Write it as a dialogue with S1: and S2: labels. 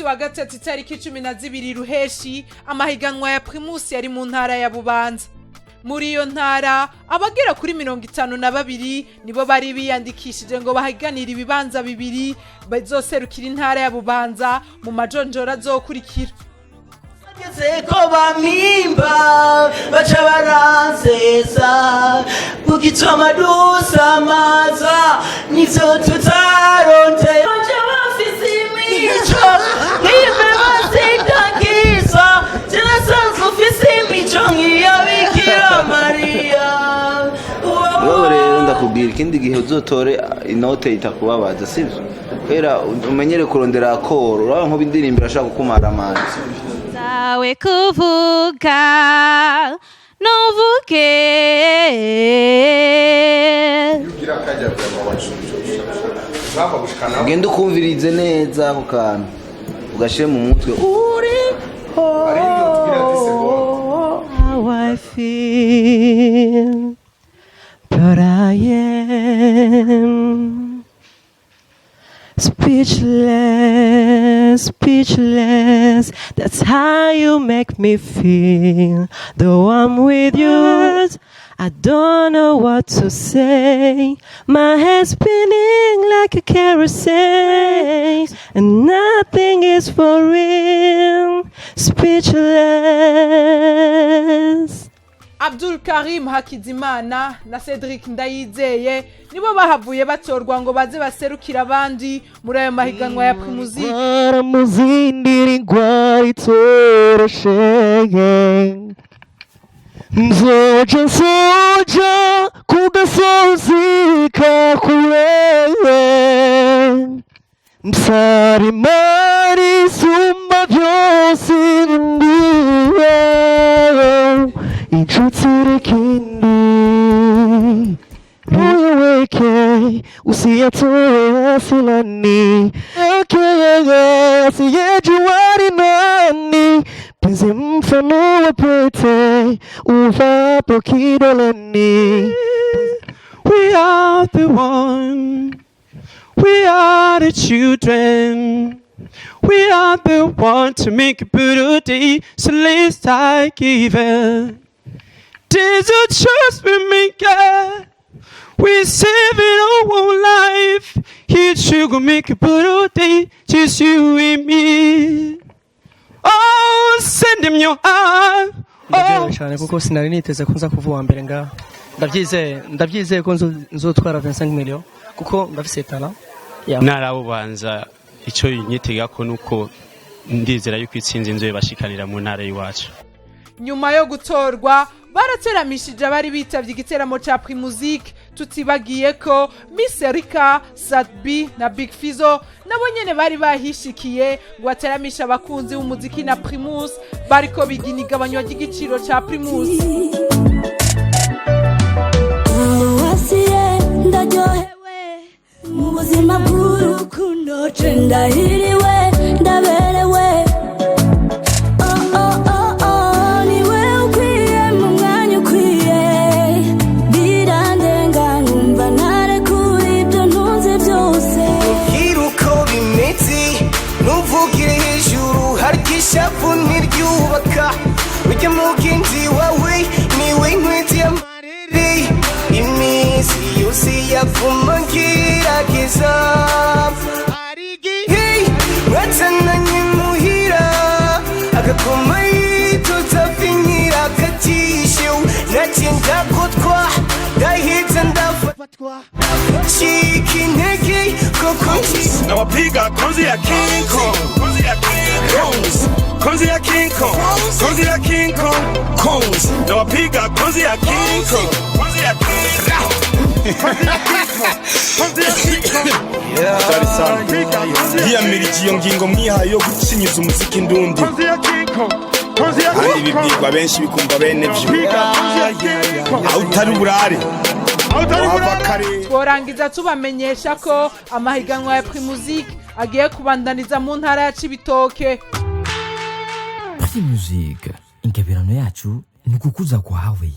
S1: Munsi wa gatatu, itariki 12 Ruheshi, amahiganwa ya Primus yari mu ntara ya Bubanza. Muri iyo ntara, abagera kuri 52 nibo bari biyandikishije ngo bahiganire ibibanza bibiri bazoserukira intara ya Bubanza mu majonjora azokurikira.
S2: Bageze ko bampimba, baca baransesa kugituma dusamaza nivyo tutarondeye. Baca bafise imico nk'imbeba zitagiza, zirasanzwe ufise imico nk'iya Bikira Mariya.
S3: Wowe rero, ndakubwira, ikindi gihe uzotore inote itakubabaza, sivyo? Kubera umenyere kurondera accord. Urabona nkuba indirimbo irashobora kukumara amazi.
S4: Zawe kuvuga nuvuge.
S5: Ugira akajya ushaka gushikana.
S3: Ugende ukumvirize neza ako kantu, ugashire mu mutwe uri.
S5: Hari ibyo tugira 10 secondes.
S6: How I feel, but I am speechless, speechless. That's how you make me feel. Though I'm with you, I don't know what to say. My head's spinning like a carousel, and nothing is for real. Speechless.
S1: Abdul Karim Hakizimana na Cedric Ndayizeye nibo bahavuye batorwa ngo baze baserukire abandi muri ayo mahiganwa ya Primusic.
S6: Muzindira ingwara itoroshe, nzoja nsoja ku gasozi ka kure, nsaba Imana isumba byose ndiwe inshuti ikindi uyaweke, usiyatoe asilani okay, asiyejua ni nani penzi mfano wa pete uvapo kidoleni.
S7: We are the one. We are the children. We are the one to make a better day. So let's start giving. There's a trust we make it. We saving our whole life. Here to go make a better day. Just you and me. Oh, send him your heart.
S8: Ndaryohewe
S7: Oh.
S8: cyane kuko sinari niteze ko nza kuva uwa mbere ngaha. Ndabyizeye, ndabyizeye ko nzotwara 25 million kuko ndafise talent. Yeah.
S9: Ntara icyo nyitega ko nuko ndizera yuko itsinzi nzoyibashikanira mu ntara y'iwacu.
S1: Nyuma yo gutorwa, barateramishije abari bitavye igiteramo ca Primusic, tutibagiye ko Miss Erika, Sat-B na Big Fizzo nabo nyene bari bahishikiye ngo bateramishe abakunzi b'umuziki na Primus. Bariko bigina igabanywa ry'igiciro ca Primus.
S10: Wasiye ndaryohewe mu buzima bw'urukundo, ce ndahiriwe, ndaberewe. Oh, niwe ukwiye mu mwanya ukwiye, birandenga nkumva narekura ibyo ntunze byose.
S2: Mbwira uko bimeze, ntuvugire hejuru, harya ishavu ntiryubaka. Ujya mugenzi wawe niwe nkwezi y'amarere, iminsi yose yaguma ngerageza. Hari igihe mwazananye muhira, akaguma yitoza afinyira akatishe, nacye ndagotwa, ndahita ndafatwa, cika intege koko.
S11: Nawapiga konzi ya King Kong, konzi ya King Kong, konzi ya King Kong, konzi ya King Kong, Kongs. Nawapiga konzi ya King Kong, konzi ya King Kong, konzi ya King Kong, konzi ya King Kong.
S5: Hatari sana. Yiyamirije iyo ngingo mwihaye yo gucinyiza umuziki ndundi.
S11: Konzi ya King Kong, konzi ya
S5: Kandi
S11: King Kong.
S5: bibwirwa benshi bikumva bene vyo.
S11: Nawapiga konzi ya King Kong.
S5: Aho utari burare
S11: Aho utari
S5: wava
S11: burare.
S5: kare.
S1: Tworangiza tubamenyesha ko amahiganwa ya Primusic agiye kubandaniza mu ntara ya Cibitoke.
S12: Primusic, ingabirano yacu ni ukukuza kwawe.